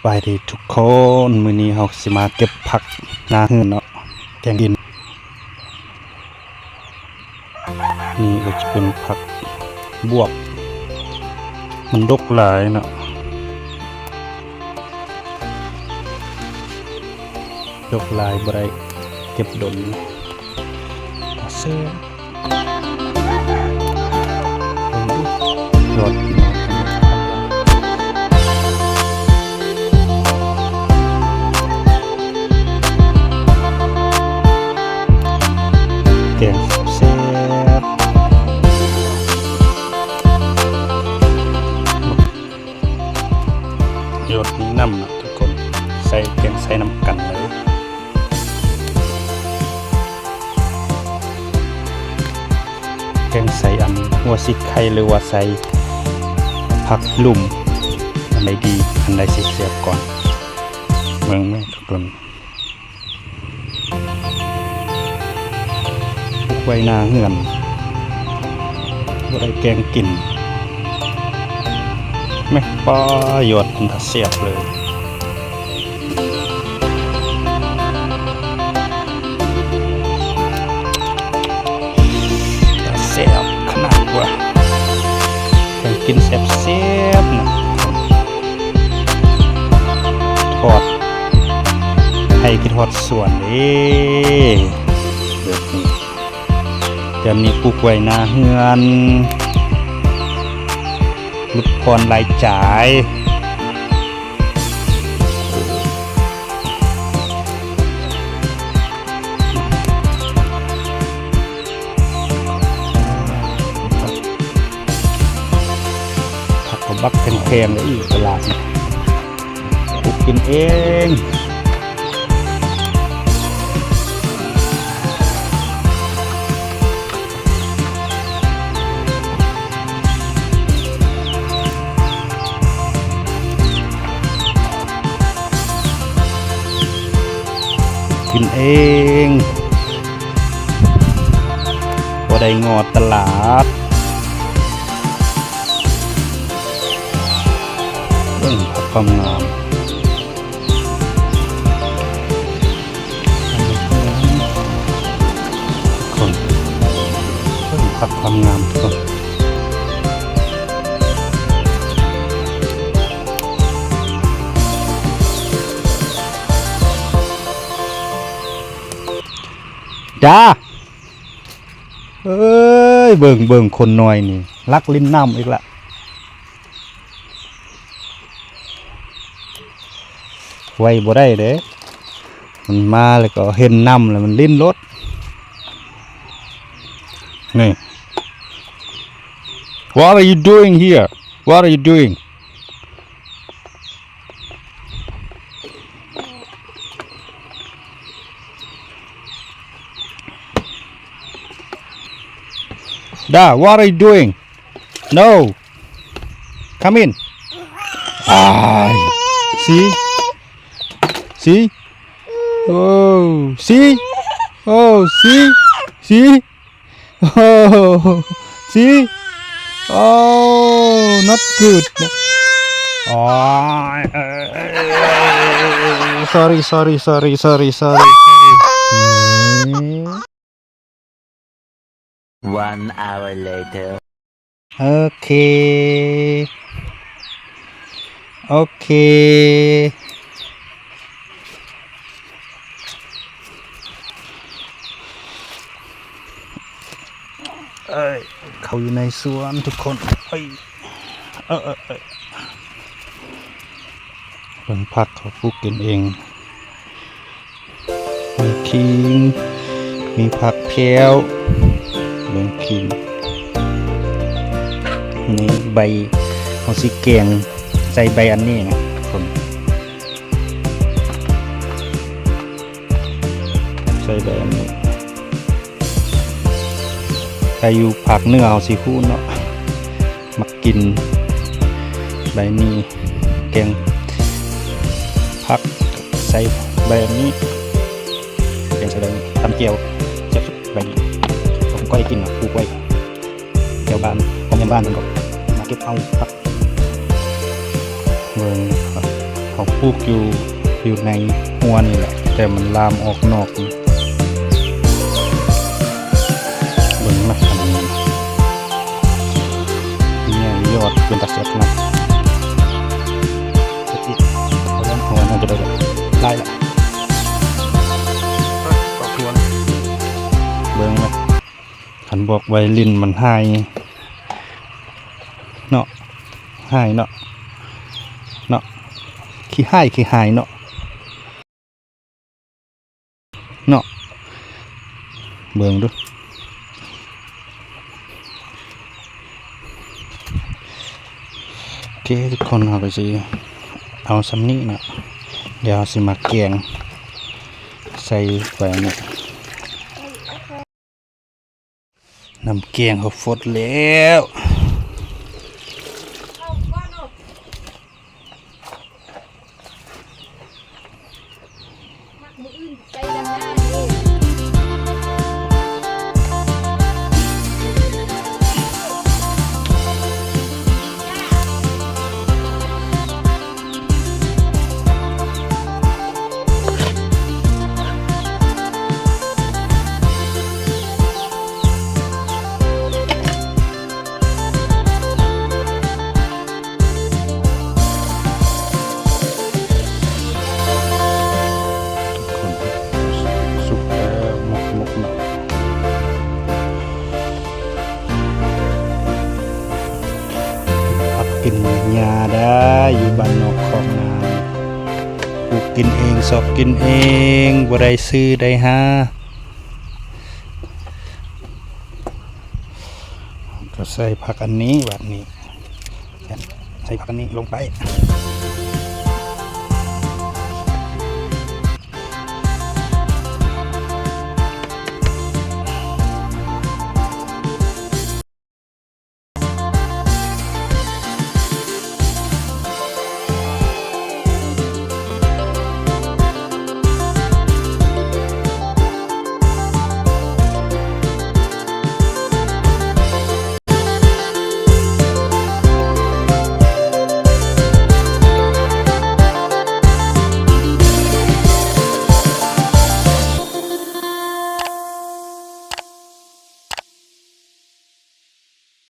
ສະບາຍດີທຸກຄົນ, ມື້ນີ້ເຮົາຊິມາເກັບຜັກໜ້າເຮືອນເນາະ ແກງກິນ. ນີ້ກໍຈະເປັນຜັກບວບ, ມັນດົກຫຼາຍເນາະ, ດົກຫຼາຍບໍ່ໄດ້ເກັບດົນ. ເອົາເຊີ ເບິ່ງດູ ຍອດ ແກງແຊບໆ. ຢົດນີ້ນຳເນາະທຸກຄົນ, ໃສ່ແກງໃສ່ນຳກັນເລີຍ. ແກງໃສ່ອັນຫົວສີໄຄ ຫຼືວ່າໃສ່ຜັກລຸ່ມ, ອັນໃດດີ ອັນໃດຊິແຊບກ່ອນ? ເບິ່ງແມ່ນທຸກຄົນ. ປູກໄວ້ໜ້າເຮືອນ ບໍ່ໄດ້ແກງກິນ. ແມ່ ປ້າ ຍອດ ເປັນຕາແຊບເລີຍ, ຕາແຊບຂະໜາດວ່າ ແກງກິນແຊບໆ ນະ. ທອດໄຮ່ ຄິດຮອດສວນເດ້ ແບບນີ້. ແຕ່ນີ້ປູກໄວ້ໜ້າເຮືອນ ຫຼຸດຜ່ອນລາຍຈ່າຍ. ຜັກກໍບັກແພງໆ ເລີຍ ຢູ່ຕະຫຼາດນີ້. ປູກກິນເອງ ກິນເອງ ບໍ່ໄດ້ງໍຕະຫຼາດ. ເບິ່ງຜັກຄວາມງາມ ທຸກຄົນ, ເບິ່ງຜັກຄວາມງາມທຸກຄົນ. ດາ ເອີຍ ເບິ່ງ ເບິ່ງຄົນນ້ອຍນີ້ ລັກຫຼິ້ນນ້ຳອີກລະ. ໄວ້ບໍ່ໄດ້ເດ້ ມັນມາແລ້ວກໍເຫັນນ້ຳແລ້ວມັນຫຼິ້ນໂລດ. ນີ້ What are you doing here? What are you doing? Da, what are you doing? No. Come in. ອ້າຍ see? See? Oh, see? Oh, see? See? Oh, see? Oh, not good. ໂອ້ຍ sorry, sorry, sorry, sorry, sorry. One hour later. ໂອເຄ ໂອເຄ. ເອີຍ ເຂົ້າຢູ່ໃນສວນທຸກຄົນ. ເອີຍ ເອີຍ ເອີຍ ເອີຍ ເບິ່ງຜັກເຂົາປູກກິນເອງ. ມີຂີງ ມີຜັກແພ້ວ ເບິ່ງຂີງ. ນີ້ໃບ ເຮົາຊິແກງໃສ່ໃບອັນນີ້ນະທຸກຄົນ, ໃສ່ໃບອັນນີ້. ຖ້າຢູ່ພາກເໜືອເຮົາຊິຮູ້ເນາະ ມັກກິນໃບນີ້ ແກງຜັກໃສ່ໃບນີ້ ແກງໃສ່ໃບນີ້ ຕຳແຈ່ວແຊບສຸດໃບນີ້. ເຂົາກໍໄດ້ກິນເນາະ ປູກໄວ້ແຖວບ້ານ ພໍ່ແມ່ບ້ານເພິ່ນກໍມາເກັບເອົາຜັກ. ເບິ່ງ ເຂົາ ປູກຢູ່ ຢູ່ໃນຮົ້ວນີ້ແຫຼະ ແຕ່ມັນລາມອອກນອກ. ເບິ່ງນະ ອັນນີ້ແຍງຍອດເປັນຕາແຊບຂະໜາດ. ເຮັດອີກ ເອົາເລື່ອງຫົວໜ້າຈະໄດ້ຫຼາຍລະ. ເບິ່ງນະ ຄັນບອກໄວລິນມັນຫາຍເນາະ ຫາຍເນາະ ເນາະ ຂີ້ຫາຍ ຂີ້ຫາຍເນາະ ເນາະ ເບິ່ງດູ. ໂອເຄ ທຸກຄົນ ເຮົາກໍຊິເອົາສ່ຳນີ້ເນາະ ດຽວເຮົາຊິມາແກງໃສ່ໄວ້ນີ້. ນ້ຳແກງເຮົາຟົດແລ້ວ. ທຸກຄົນ ສຸກແລ້ວ ໝົກໆ ເນາະ. ພັກກິນຫຍ້າໄດ້ ຢູ່ບ້ານນອກຄອກນາ ປູກກິນເອງ ຊອກກິນເອງ ບໍ່ໄດ້ຊື້ໄດ້ຫາ. ກໍໃສ່ຜັກອັນນີ້ ບາດນີ້ ໃສ່ຜັກອັນນີ້ລົງໄປ.